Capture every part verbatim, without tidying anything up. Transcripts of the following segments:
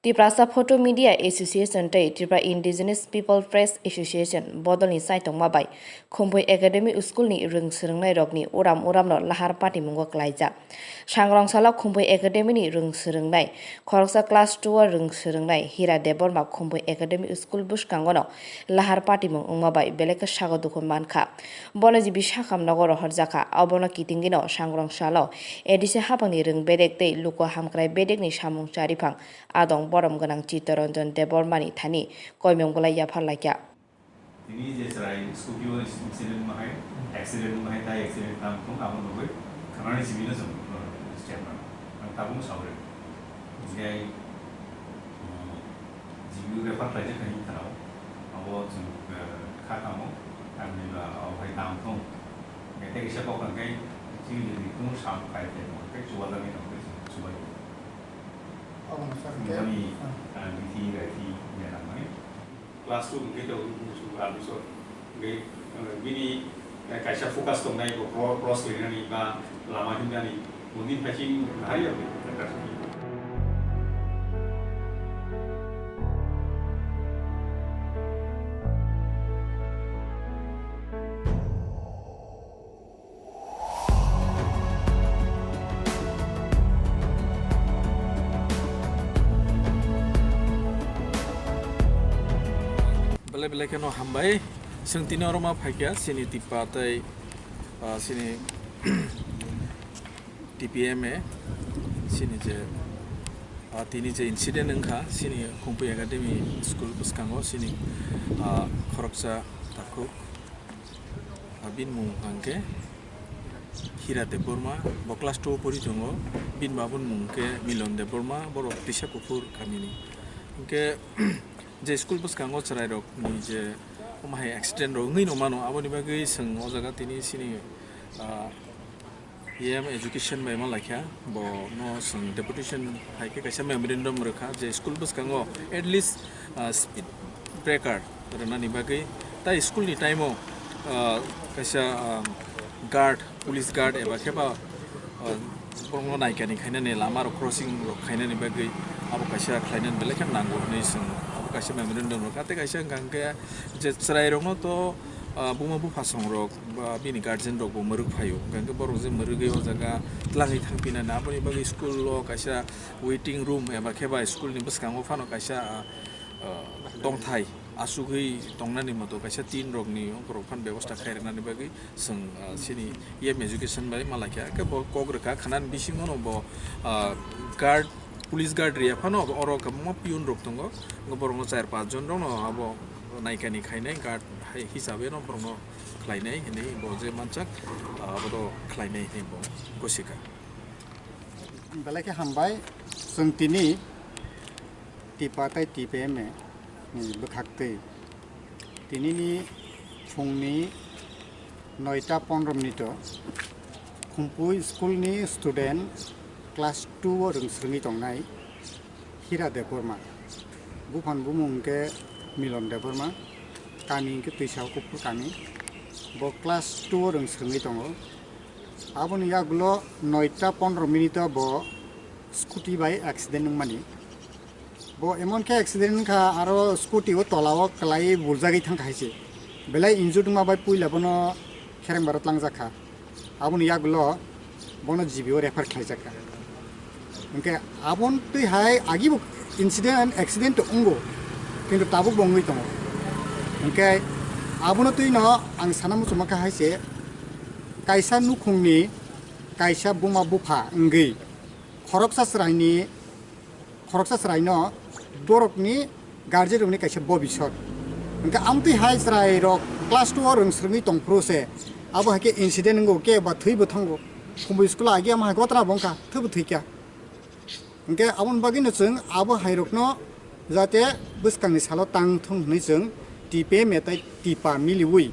Tiprasa Photo Media Association tei Tripura Indigenous People Press Association bodolni chaitokma bai Khumpui Academy School ni rwng swrwngnairokni uram uramno lahar patimungo klaijak. Sangrong salo Khumpui Academy ni rwng swrwngnai khoroksa class two o rwng swrwngnai Hira Debbarma Khumpui Academy School bwskangono lahar patimung wngma bai belai khe sago dukhu mankha. Bono jibi sakhamnogo rohorjakha, abono kitingino sangrong salo A D C hapangni rwng bedek tei luku hamkrai bedekni samung chariphang adong borom gwnang Chittaranjan Debbarmani thani koimung bolai yaphar laikha. Tini je chwrai scooty o incident wngma hai, accident wngma hai, tai accident tamo thung, abo nugwi khanani simi no chwng, uh, step nang. Ang tabuk no sawi rw. Hwnkhe, uh, G B U refer khlaijak hai wngkha rw. Abo chwng, uh, kha tamo, tamni ba abo hai tamo thung. Hwnkhe tei kisa kok hwnkhe chini ni thung sam kai khe mo, hwnkhe chuwajagwi tong khe chwng chubai. Abo no sakhe. Bini, ah, uh, bithi raithi ya nangmani. Class two hwnkhe to chwng admission hwnkhe, uh, bini, uh, kaisa focus tongnai bo cro-, cross khlainani ba lama himnani, boni phaising hari ya. Belai belai kheno hambai. Chwng tini oro ma phaikha, chini Tipa tei, ah, chini T P M A, chini je, ah, tini je incident wngkha, chini Khumpui Academy School bwskango, chini, ah, khoroksa takhuk. Ah, bini mung hwnkhe Hira Debbarma, bo class two o pori tongo. Bini babuni mung khe Milon Debbarma, borok Tisa Kuphur kamini. Hwnkhe je school bwskango chwrairokni je omo hai accident rok wngwi no mano, aboni bagwi chwng o jaga tini chini, ah, E M education bai ma laikha, bo no chwng deputation hai khe kaisa memorandum rwkha je school bwskango at least, ah, speed breaker rwnani bagwi, tai school ni time o, ah, kaisa, ah, guard, police guard eba khe ba, ah, borokno naikani khainani, lama rok crossing rok khainani bagwi abo kaisa khlainani belai khe nango hwnwi chwng abo kaisa memorandum rwkha. Tei kaisa hwnkha hwnkhe je chwrai rokno to, ah, buma buphasong rok ba bini guardian rok bo mwrwk phaio, hwnkhe borok je mwrwgwi o jaga twlangwi thangpinani, aboni bagwi school o kaisa waiting room eba khe ba school ni bwskango phano kaisa, ah, ah, tongthai asugwi tongnani moto kaisa tin rokni borok phano bebosta khai rwnani bagwi chwng, ah, chini E M education bai ma laikha. Khe bo kok rwkha khanani bisingo no bo, ah, guard, police guard riya phano oro kwbangma peon rok tongo, borokno char panch jon rokno abo naikani khainai guard hai hisabe no borokno khlainai hinwi bo je manchak, ah, abo to khlainai hinwi bo gosikha. Belai khe hambai, chwng tini Tipa tei T P M A ni bwkhaktwi. Tinini phungni noita pondro minute o Khumpui school ni student class two o rwng swrwngwi tongnai Hira Debbarma. Buphang bumung hwnkhe Milon Debbarma, kami hwnkhe Twisao Kuphur kami. Bo class two o rwng swrwngwi tongo. Aboni yagulo noita pondro minute o bo scooty bai accident wngmani. Bo emon khe accident wngkha, aro scooty o tola o kwlaiwi buljagwi thangkha hai se. Belai injured wngma bai puila bono khereng bar o tlangjak kha. Aboni yagulo bono G B o refer khlaijakha. Hwnkhe aboni twi hai agibo incident, accident wngo, kintu tabuk bo wngwi tongo. Hwnkhe abono twino ang sana muchungma kha hai se, kaisa nukhungni kaisa buma bupha wngwi khoroksa chwraini, khoroksa chwraino borokni guardian rokni kaisa bobisot. Hwnkhe amtwi hai chwrai rok class two o rwng swrwngwi tongphuru se, abo hai khe incident wngo, khe ba thwi bo thango. Khumpui school agi ama hai gotna bo wngkha, thwi bo thwikha. Hwnkhe aboni bagwino chwng abo hai rokno jate bwskangni salo tang thung hwnwi chwng T P M A tei Tipa miliwi,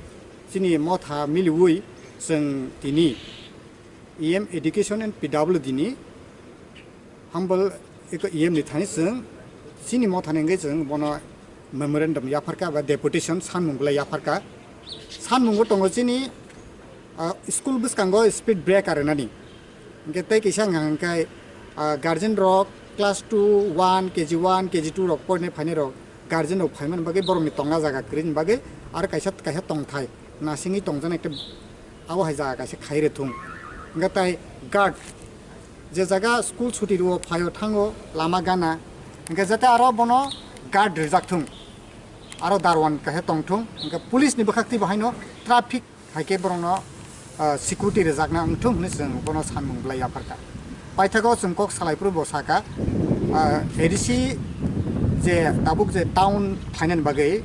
chini motha miliwi chwng tini E M Education and P W D ni humble eko E M ni thani chwng chini mothani wngwi chwng bono memorandum yapharkha ba deputation sanmung belai yapharkha. Sanmungo tongo chini, ah, school bwskango speed breaker rwnani. Hwnkhe tei kisa wngkha hwnkhe, ah, guardian rok Class two, one, K G one, K G two rok porinai phainai rok guardian rok phaimani bagwi borokni tongna jaga kwrwini bagwi aro kaisa kaisa tongthai nasingwi tongjaknai ekta abo hai jaga kaisa khai rwthung. Hwnkhe tai guard je jaga school chuti rwo phaio thango lama gana hwnkhe jate aro bono guard rwjak thung. Aro darwan kaisa tongthung hwnkhe police ni bwkhak twi bo haino traffic hai khe borokno, ah, security rwjakna wngthung hwnwi chwng bono sanmung bwlai yapharkha. Paithago chwng kok salai phuru bo sakha, ah, A D C je tabuk je town phainani bagwi,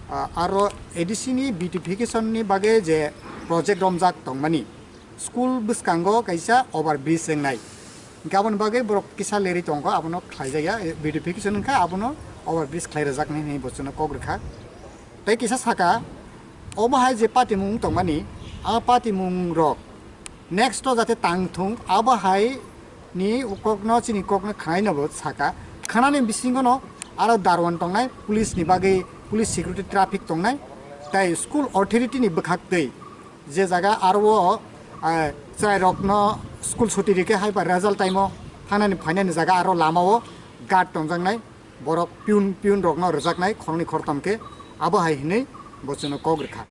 ah, aro A D C ni beautification ni bagwi je project romjak tongmani school bwskango kaisa over bridge wngnai. Hwnkhe aboni bagwi borok kisa lerwi tongkha, abono khlaijakya, beautification wngkha, abono over bridge khlai rwjaknai hwnwi bo chwngno kok rwkha. Tei kisa saka, obo hai je patimung tongmani, a patimung rok next o jate tang thung, abo hai ni kokno, chini kokno khwnai no bo saka. Khwnani bisingo no aro darwan tongnai, police ni bagwi, police security traffic tongnai, tei school authority ni bwkhak twi je jaga aro o, ah, chwrai rokno school chuti rikhe hai ba result time o thanani phainani jaga aro lama o guard tongjaknai, borok piun, piun rokno rwjaknai khoroknwi khoroktham khe, abo hai hwnwi bo chwngno kok rwkha.